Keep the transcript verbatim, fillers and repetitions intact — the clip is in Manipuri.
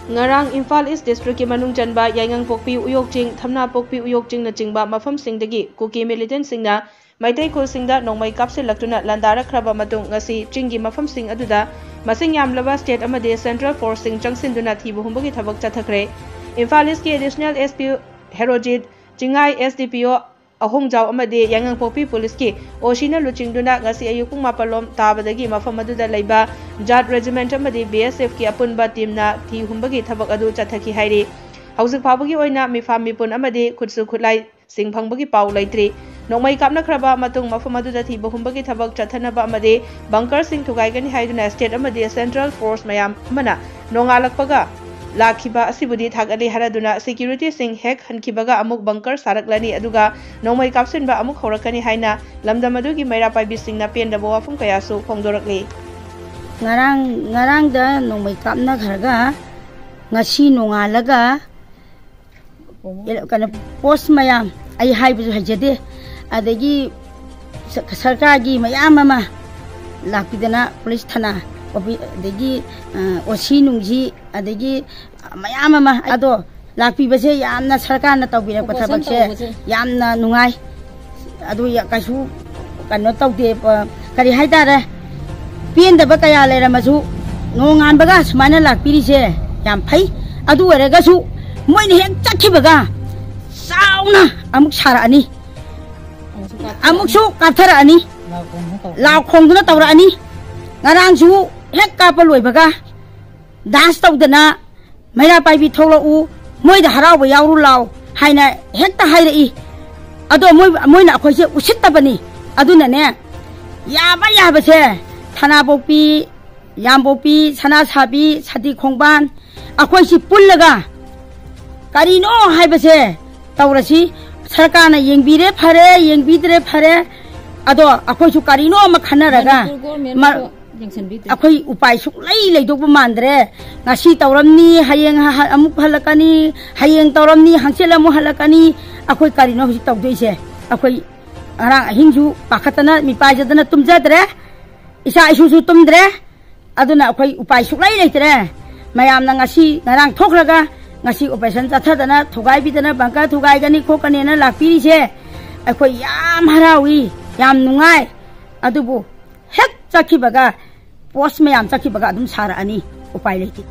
ꯉꯔꯥꯡ ꯏꯝꯐꯥꯜ ꯏꯁ ꯗꯤꯁꯇ꯭ꯔꯤꯛꯀꯤ ꯃꯅꯨꯡ ꯆꯟꯕ ꯌꯥꯏꯉꯪꯄꯣꯛꯄꯤ, ꯎꯌꯣꯛꯆꯤꯡ, ꯊꯝꯅꯥꯄꯣꯛꯄꯤ, ꯎꯌꯣꯛꯆꯤꯡꯅꯆꯤꯡꯕ ꯃꯐꯝꯁꯤꯡꯗꯒꯤ ꯀꯨꯀꯤ ꯃꯤꯂꯤꯇꯦꯟꯠꯁꯤꯡꯅ ꯃꯩꯇꯩ ꯈꯨꯜꯁꯤꯡꯗ ꯅꯣꯡꯃꯩ ꯀꯥꯞꯁꯤꯜꯂꯛꯇꯨꯅ ꯂꯥꯟꯗꯥꯔꯛꯈ꯭ꯔꯕ ꯃꯇꯨꯡ, ꯉꯁꯤ ꯆꯤꯡꯒꯤ ꯃꯐꯝꯁꯤꯡ ꯑꯗꯨꯗ ꯃꯁꯤꯡ ꯌꯥꯝꯂꯕ ꯁ꯭ꯇꯦꯠ ꯑꯃꯗꯤ ꯁꯦꯟꯇ꯭ꯔꯦꯜ ꯐꯣꯔꯁꯁꯤꯡ ꯆꯪꯁꯤꯟꯗꯨꯅ ꯊꯤꯕ ꯍꯨꯝꯕꯒꯤ ꯊꯕꯛ ꯆꯠꯊꯈ꯭ꯔꯦ꯫ ꯏꯝꯐꯥꯜ ꯏꯁꯀꯤ additional S P Herojit Chingai, S D ꯄꯤ ꯑꯣ ꯑꯍꯣꯡꯖꯥꯎ ꯑꯃꯗꯤ ꯌꯥꯏꯉꯪꯄꯣꯛꯄꯤ ꯄꯨꯂꯤꯁꯀꯤ ꯑꯣ ꯁꯤꯅ ꯂꯨꯆꯤꯡꯗꯨꯅ ꯉꯁꯤ ꯑꯌꯨꯛ ꯄꯨꯡ ꯃꯥꯄꯜ ꯂꯣꯝ ꯇꯥꯕꯗꯒꯤ ꯃꯐꯝ ꯑꯗꯨꯗ ꯂꯩꯕ ꯖꯥꯠ ꯔꯦꯖꯤꯃꯦꯟꯠ ꯑꯃꯗꯤ ꯕꯤ ꯑꯦꯁ ꯑꯦꯐꯀꯤ ꯑꯄꯨꯟꯕ ꯇꯤꯝꯅ ꯊꯤ ꯍꯨꯝꯕꯒꯤ ꯊꯕꯛ ꯑꯗꯨ ꯆꯠꯊꯈꯤ ꯍꯥꯏꯔꯤ꯫ ꯍꯧꯖꯤꯛ ꯐꯥꯎꯕꯒꯤ ꯑꯣꯏꯅ ꯃꯤꯐꯥ ꯃꯤꯄꯨꯟ ꯑꯃꯗꯤ ꯈꯨꯠꯁꯨ ꯈꯨꯠꯂꯥꯏꯁꯤꯡ ꯐꯪꯕꯒꯤ ꯄꯥꯎ ꯂꯩꯇ꯭ꯔꯤ꯫ ꯅꯣꯡꯃꯩ ꯀꯥꯞꯅꯈ꯭ꯔꯕ ꯃꯇꯨꯡ ꯃꯐꯝ ꯑꯗꯨꯗ ꯊꯤꯕ ꯍꯨꯝꯕꯒꯤ ꯊꯕꯛ ꯆꯠꯊꯅꯕ ꯑꯃꯗꯤ ꯕꯪꯀꯔꯁꯤꯡ ꯊꯨꯒꯥꯏꯒꯅꯤ ꯍꯥꯏꯗꯨꯅ ꯁ꯭ꯇꯦꯠ ꯑꯃꯗꯤ ꯁꯦꯟꯇ꯭ꯔꯦꯜ ꯐꯣꯔꯁ ꯃꯌꯥꯝ ꯑꯃꯅ ꯅꯣꯡꯉꯥꯜꯂꯛꯄꯒ ꯂꯥꯛꯈꯤꯕ ꯑꯁꯤꯕꯨꯗꯤ ꯊꯥꯒꯠꯂꯤ ꯍꯥꯏꯔꯗꯨꯅ ꯁꯦꯀ꯭ꯌꯨꯔꯤꯇꯤꯁꯤꯡ ꯍꯦꯛ ꯍꯟꯈꯤꯕꯒ ꯑꯃꯨꯛ ꯕꯪꯀꯔ ꯁꯥꯔꯛꯂꯅꯤ, ꯑꯗꯨꯒ ꯅꯣꯡꯃꯩ ꯀꯥꯞꯁꯤꯟꯕ ꯑꯃꯨꯛ ꯍꯧꯔꯛꯀꯅꯤ ꯍꯥꯏꯅ ꯂꯝꯗꯝ ꯑꯗꯨꯒꯤ ꯃꯩꯔꯥ ꯄꯥꯏꯕꯤꯁꯤꯡꯅ ꯄꯦꯟꯗꯕ ꯋꯥꯐꯝ ꯀꯌꯥꯁꯨ ꯐꯣꯡꯗꯣꯔꯛꯂꯤ꯫ ꯉꯔꯥꯡ, ꯉꯔꯥꯡꯗ ꯅꯣꯡꯃꯩ ꯀꯥꯞꯅꯈ꯭ꯔꯒ ꯉꯁꯤ ꯅꯣꯡꯉꯥꯜꯂꯒ ꯀꯩꯅꯣ, ꯄꯣꯁ ꯃꯌꯥꯝ, ꯑꯩ ꯍꯥꯏꯕꯁꯨ ꯍꯩꯖꯗꯦ, ꯑꯗꯒꯤ ꯁ-, ꯁꯔꯀꯥꯔꯒꯤ ꯃꯌꯥꯝ ꯑꯃ ꯂꯥꯛꯄꯤꯗꯅ ꯄꯨꯂꯤꯁ ꯊꯥꯅꯥ, ꯑꯣꯐꯤ-, ꯑꯗꯒꯤ, ꯑ, ꯑꯣ ꯁꯤ ꯅꯨꯡꯁꯤ, ꯑꯗꯒꯤ ꯃꯌꯥꯝ ꯑꯃ, ꯑꯗꯣ ꯂꯥꯛꯄꯤꯕꯁꯦ ꯌꯥꯝꯅ ꯁꯔꯀꯥꯔꯅ ꯇꯧꯕꯤꯔꯛꯄ ꯊꯕꯛꯁꯦ ꯌꯥꯝꯅ ꯅꯨꯡꯉꯥꯏ꯫ ꯑꯗꯨ ꯌꯥ-, ꯀꯩꯁꯨ ꯀꯩꯅꯣ ꯇꯧꯗꯦ, ꯄ-, ꯀꯔꯤ ꯍꯥꯏꯇꯥꯔꯦ, ꯄꯦꯟꯗꯕ ꯀꯌꯥ ꯂꯩꯔꯝꯃꯁꯨ ꯅꯣꯡꯉꯥꯟꯕꯒ ꯁꯨꯃꯥꯏꯅ ꯂꯥꯛꯄꯤꯔꯤꯁꯦ ꯌꯥꯝ ꯐꯩ꯫ ꯑꯗꯨ ꯑꯣꯏꯔꯒꯁꯨ ꯃꯣꯏꯅ ꯍꯦꯛ ꯆꯠꯈꯤꯕꯒ ꯆꯥꯎꯅ ꯑꯃꯨꯛ ꯁꯥꯔꯛꯑꯅꯤ, ꯑꯃꯨꯛꯁꯨ ꯀꯥꯞꯊꯔꯛꯑꯅꯤ꯫ ꯑꯃꯨꯛꯁꯨ ꯀꯥꯞꯊꯔꯛꯑꯅꯤ, ꯂꯥꯎ ꯈꯣꯡꯗꯅ ꯂꯥꯎ ꯇꯧꯔꯛꯑꯅꯤ꯫ ꯈꯣꯡꯗꯅ ꯇꯧꯔꯛꯑꯅꯤ꯫ ꯉꯔꯥꯡꯁꯨ ꯍꯦꯛ ꯀꯥꯞꯄ ꯂꯣꯏꯕꯒ ꯗꯥꯟꯁ ꯇꯧꯗꯅ, "ꯃꯩꯔꯥ ꯄꯥꯏꯕꯤ ꯊꯣꯛꯂꯛꯎ, ꯃꯣꯏꯗ ꯍꯔꯥꯎꯕ ꯌꯥꯎꯔꯨ ꯂꯥꯎ" ꯍꯥꯏꯅ ꯍꯦꯛꯇ ꯍꯥꯏꯔꯛꯏ꯫ ꯑꯗꯣ ꯃꯣꯏ, ꯃꯣꯏꯅ ꯑꯩꯈꯣꯏꯁꯦ ꯎꯁꯤꯠꯇꯕꯅꯤ꯫ ꯑꯗꯨꯅꯅꯦ, ꯌꯥꯕ ꯌꯥꯕꯁꯦ, ꯊꯅꯥꯄꯣꯛꯄꯤ, ꯌꯥꯝꯕꯣꯛꯄꯤ, ꯁꯅꯥꯁꯥꯕꯤ, ꯁꯥꯟꯇꯤ ꯈꯣꯡꯕꯥꯟ, ꯑꯩꯈꯣꯏꯁꯤ ꯄꯨꯜꯂꯒ ꯀꯔꯤꯅꯣ ꯍꯥꯏꯕꯁꯦ ꯇꯧꯔꯁꯤ꯫ ꯁꯔꯀꯥꯔꯅ ꯌꯦꯡꯕꯤꯔꯦ ꯐꯔꯦ, ꯌꯦꯡꯕꯤꯗ꯭ꯔꯦ ꯐꯔꯦ, ꯑꯗꯣ ꯑꯩꯈꯣꯏꯁꯨ ꯀꯔꯤꯅꯣ ꯑꯃ ꯈꯟꯅꯔꯒ ꯃꯅꯤꯄꯨꯔ ꯒꯣꯔꯃꯦꯟꯅꯁꯨ ꯃ-, ꯌꯦꯡꯁꯤꯟꯕꯤꯗ꯭ꯔꯦ꯫ ꯑꯩꯈꯣꯏ ꯎꯄꯥꯏ ꯁꯨꯡꯂꯩ ꯂꯩꯗꯧꯕ ꯃꯥꯟꯗ꯭ꯔꯦ꯫ ꯉꯁꯤ ꯇꯧꯔꯝꯅꯤ, ꯍꯌꯦꯡ ꯍ-, ꯑꯃꯨꯛ ꯍꯜꯂꯛꯀꯅꯤ, ꯍꯌꯦꯡ ꯇꯧꯔꯝꯅꯤ, ꯍꯪꯆꯤꯠ ꯑꯃꯨꯛ ꯍꯜꯂꯛꯀꯅꯤ꯫ ꯑꯩꯈꯣꯏ ꯀꯔꯤꯅꯣ ꯍꯧꯖꯤꯛ ꯇꯧꯗꯣꯏꯁꯦ? ꯑꯩꯈꯣꯏ ꯉꯔꯥꯡ ꯑꯍꯤꯡꯁꯨ ꯄꯥꯈꯠꯇꯅ, ꯃꯤꯄꯥꯏꯖꯗꯅ ꯇꯨꯝꯖꯗ꯭ꯔꯦ, ꯏꯆꯥ ꯏꯁꯨꯁꯨ ꯇꯨꯝꯗ꯭ꯔꯦ꯫ ꯑꯗꯨꯅ ꯑꯩꯈꯣꯏ ꯎꯄꯥꯏ ꯁꯨꯡꯂꯩ ꯂꯩꯇ꯭ꯔꯦ꯫ ꯃꯌꯥꯝꯅ ꯉꯁꯤ ꯉꯔꯥꯡ ꯊꯣꯛꯈ꯭ꯔꯒ ꯉꯁꯤ operation ꯆꯠꯊꯗꯅ ꯊꯨꯒꯥꯏꯕꯤꯗꯅ bunker ꯊꯨꯒꯥꯏꯒꯅꯤ ꯈꯣꯠꯀꯅꯤꯅ ꯂꯥꯛꯄꯤꯔꯤꯁꯦ ꯑꯩꯈꯣꯏ ꯌꯥꯝ ꯍꯔꯥꯎꯏ, ꯌꯥꯝ ꯅꯨꯡꯉꯥꯏ꯫ ꯑꯗꯨꯕꯨ ꯍꯦꯛ ꯆꯠꯈꯤꯕꯒ post ꯃꯌꯥꯝ ꯆꯠꯈꯤꯕꯒ ꯑꯗꯨꯝ ꯁꯥꯔꯛꯑꯅꯤ, ꯎꯄꯥꯏ ꯂꯩꯇꯦ꯫